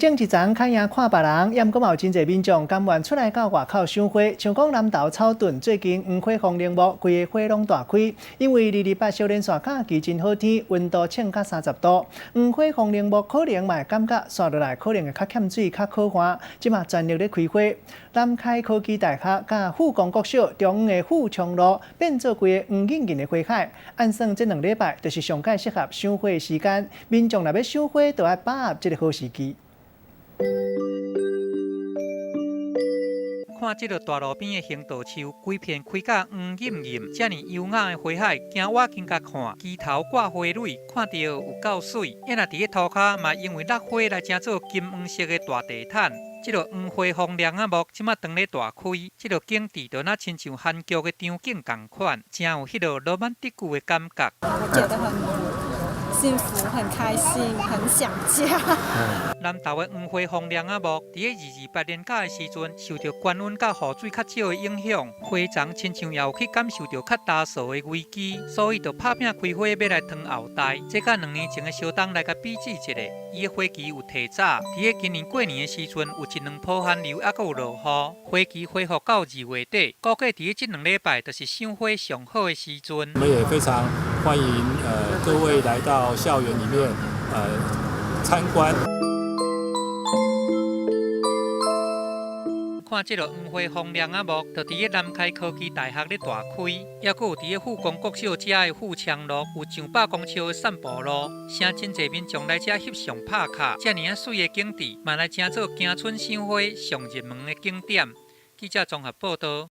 種一叢較贏看別人，猶毋過嘛有真濟民眾甘願出來到外口賞花。像講南投草屯最近黃花風鈴木規个花攏大開，因為228小連續假期真好天，溫度衝到30度，黃花風鈴木可能嘛會感覺紲落來可能會較欠水、較可旱，這馬全力咧開花。南開科技大學佮富岡國小中央的富昌路變做規个黃鶯鶯的花海。按算這兩禮拜就是上蓋適合賞花的時間，民眾若欲賞花，就愛把握這个好時機。看這个大路邊的行道樹，規片開甲黃艷艷，遮爾優雅的花海，行倚近共看，枝頭掛花蕊，看著有夠媠。啊若佇咧塗跤嘛，因為落花來成做金黃色的大地毯。這个黃花風鈴仔木，這馬當咧大開，這个景緻就若親像韓劇的場景仝款，誠有彼个羅曼蒂克的感覺。我覺得很幸福，很開心，很想家。南投的黃花風鈴仔木，佇咧228連假的時陣，受著高溫佮雨水較少的影響，花叢親像也有去感受著較焦燥的危機，所以就拍拚開花欲來褪後代。這佮2年前的相當來共比試一下，伊的花期有提早，佇咧今年過年的時陣有一兩波寒流，猶閣有落雨，花期恢復到2月底，估計佇咧這兩禮拜就是賞花上好的時陣。我們也非常歡迎各位來到校園裡面參觀。看這个黃花風鈴仔木，就佇咧南開科技大學咧大開，猶閣有佇咧富岡國小遮的富昌路，有上百公尺的散步路，誠真濟民眾來遮翕相拍卡，遮爾仔媠的景致，嘛來成做驚春賞花上熱門的景點。記者綜合報導。